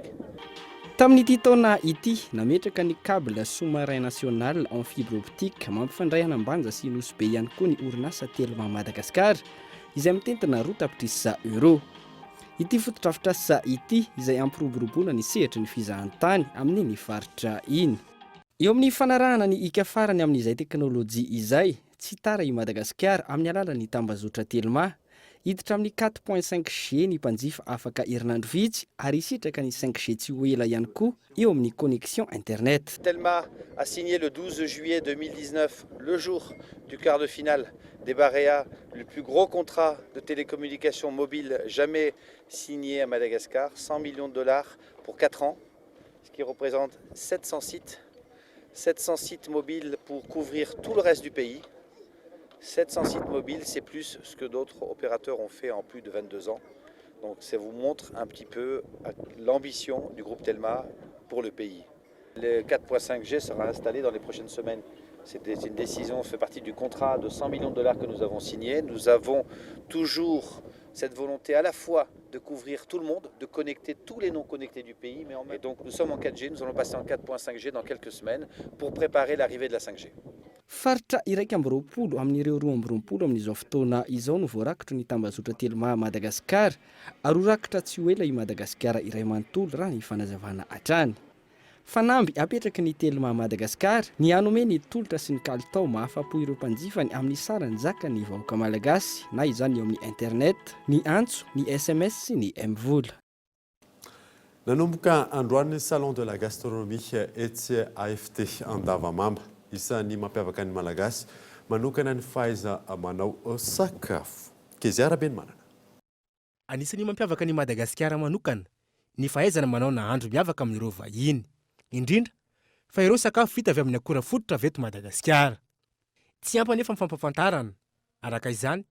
Tamin'ity taona ity, nametraka ny câble sous-marin national en fibre optique mampifandray an'Ambanja sy Nosy Be ihany koa ny orinasa Telma Madagascar izay mitentina 2 tapitrisa euro. Ity fotodrafitrasa ity izay ampiroboroboana ny sehatry ny fizahantany amin'iny faritra iny. Eo amin'ny fanarahana ny hika farany amin'izay teknôlôjia izay, tsy tara i Madagasikara amin'ny alalan'ny tambazotra Telma. Hiditra amin'ny 4.5G ny mpanjifa afaka herinandro vitsy ary hisitraka ny 5G tsy ho ela ihany koa eo amin'ny connexion internet. Telma a signé le 12 juillet 2019, le jour du quart de finale des Barea, le plus gros contrat de télécommunications mobile jamais signé à Madagascar, 100 millions de dollars pour 4 ans, ce qui représente 700 sites. 700 sites mobiles pour couvrir tout le reste du pays. 700 sites mobiles, c'est plus ce que d'autres opérateurs ont fait en plus de 22 ans. Donc ça vous montre un petit peu l'ambition du groupe Telma pour le pays. Le 4.5G sera installé dans les prochaines semaines. C'est une décision, fait partie du contrat de 100 millions de dollars que nous avons signé. Nous avons toujours cette volonté à la fois de couvrir tout le monde, de connecter tous les non connectés du pays. Mais en même... Donc nous sommes en 4G, nous allons passer en 4.5G dans quelques semaines pour préparer l'arrivée de la 5G. Faritra 21 amin'ireo 22 amin'izao fotoana izao no voarakitry ny tambazotra Telma Madagasikara ary ho rakotra tsy ho ela i Madagasikara iray manontolo raha ny fanazavana hatrany. Fanamby apetraky ny Telma Madagasikara ny hanome ny tolotra sy ny kalitao mahafapo ireo mpanjifany amin'ny sarany zakan'ny vahoaka malagasy na izany eo amin'ny internet, ny antso, ny SMS sy ny MVola. Nanomboka androany salon de la gastronomie etsy AFT Andavamamba. Isan'ny mampiavaka ny malagasy manokana ny fahaiza manao sakafo. Keziara be ny manana. Anisan'ny mampiavaka ny Madagasikara manokana ny fahaizana manao nahandro miavaka amin'ireo vahiny. Indrindra fa ireo sakafo vita avy amin'ny akora fototra avy eto Madagasikara. Tsy ampy anefa ny fampahafantarana. Araka izany,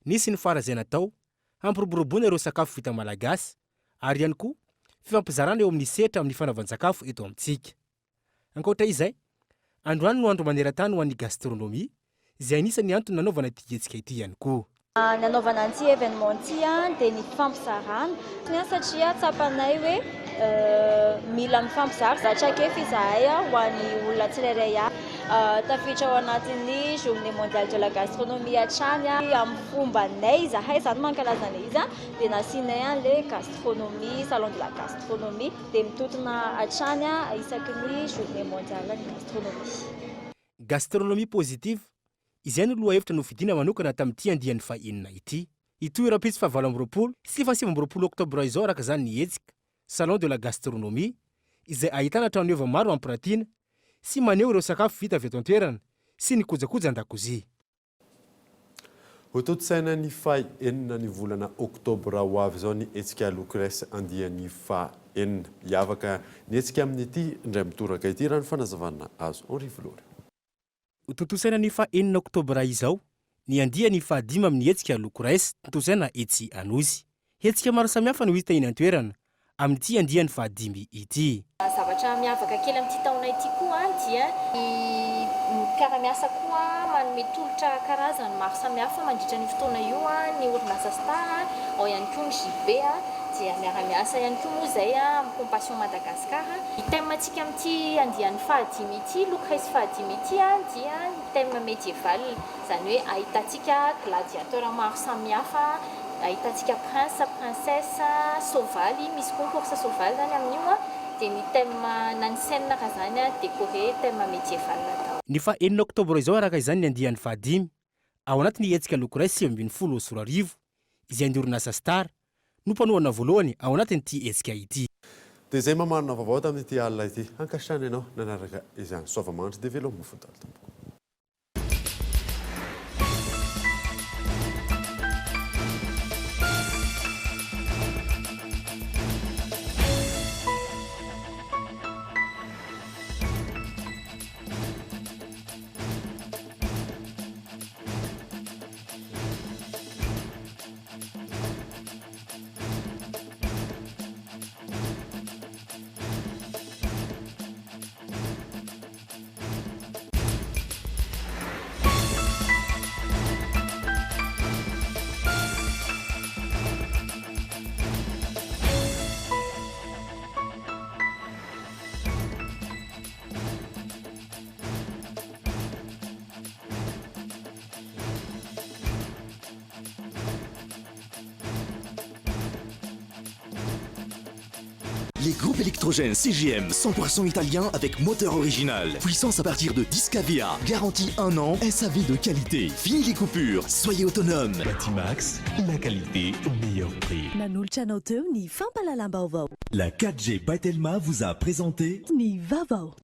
nisy ny foara izay natao hampiroboroboana ireo sakafo vita malagasy ary ihany koa fifampizarana eo amin'ny sehatra amin'ny fanaovan-tsakafo eto amintsika. Ankoatra izay, androany no andro maneran-tany ho an'ny gastronomie, izay anisan'ny antony nanaovana ity hetsika ity ihany koa. Ny anaovana an'ity événement ity dia ny fifampizarana satria tsapanay hoe mila mifampizara traikefa izahay ho an'ny olona tsirairay avy. Tafiditra ao anatin'ny journée mondiale de la gastronomie hatrany amin'ny fombanay izahay izany mankalaza an'ilay izy dia nasianay an'ilay gastronomie, salon de la gastronomie dia mitotona hatrany isaky ny journée mondiale ny gastronomie. Gastronomie positive, izay no lohahevitra nofidina manokana tamin'ity andiany fahenina ity. Hitohy rahampitso faha 28 sy faha 29 oktobra izao araka izany ny hetsika salon de la gastronomie izay ahitana tranoheva maro ampiratiana sy maneho ireo sakafo vita avy eto an-toerana sy ny kojakoja an-dakozia. Hotontosaina ny faha-enina ny volana oktobra ho avy izao ny hetsika Locres andiany faha-enina. Hiavaka ny hetsika amin'ity indray mitoraka ity raha ny fanazavana azo. Henri Volohany. Hotontosaina ny faha-enina oktobra izao ny andiany fahadimy amin'ny hetsika Locres tontosaina etsy Anosy. Hetsika maro samihafa no hita eny an-toerana amin'ity andiany fahadimy ity. Zavatra miavaka kely amin'ity taona ity koa dia ny mpiara-miasa koa manome tolotra karazany maro samihafa mandritra an'io fotoana io, ny orinasa Star, ao ihany koa ny JB dia miara-miasa ihany koa moa izay amin'ny Compassion Madagascar. Ny thème-ntsika amin'ity andiany fahadimy ity, Locres fahadimy ity dia ny thème médiéval, izany hoe ahitantsika gladiateur maro samihafa, ahitantsika prince, princesse, soavaly, misy koa ny course soavaly izany amin'io, dia ny thème na ny scène raha izany décoré thème médiéval daholo. Ny faha enina oktobra izao araka izany ny andiany fahadimy, ao anatin'ny hetsika Locres 2019, izay ny orinasa Star no mpanohana voalohany ao anatin'ity hetsika ity. Dia izay mamarana vaovao tamin'ity alina ity. Ankasitrahana ianao nanaraka izany. Soava-mandry dia veloma fo daholo tompoko. Les groupes électrogènes CGM 100% italien avec moteur original. Puissance à partir de 10 kVA. Garantie 1 an. SAV de qualité. Fini les coupures. Soyez autonome. Batimax, la qualité au meilleur prix. Nanolotra anao teo ny fampahalalam-baovao. La 4G by Telma vous a présenté Ny vaovao.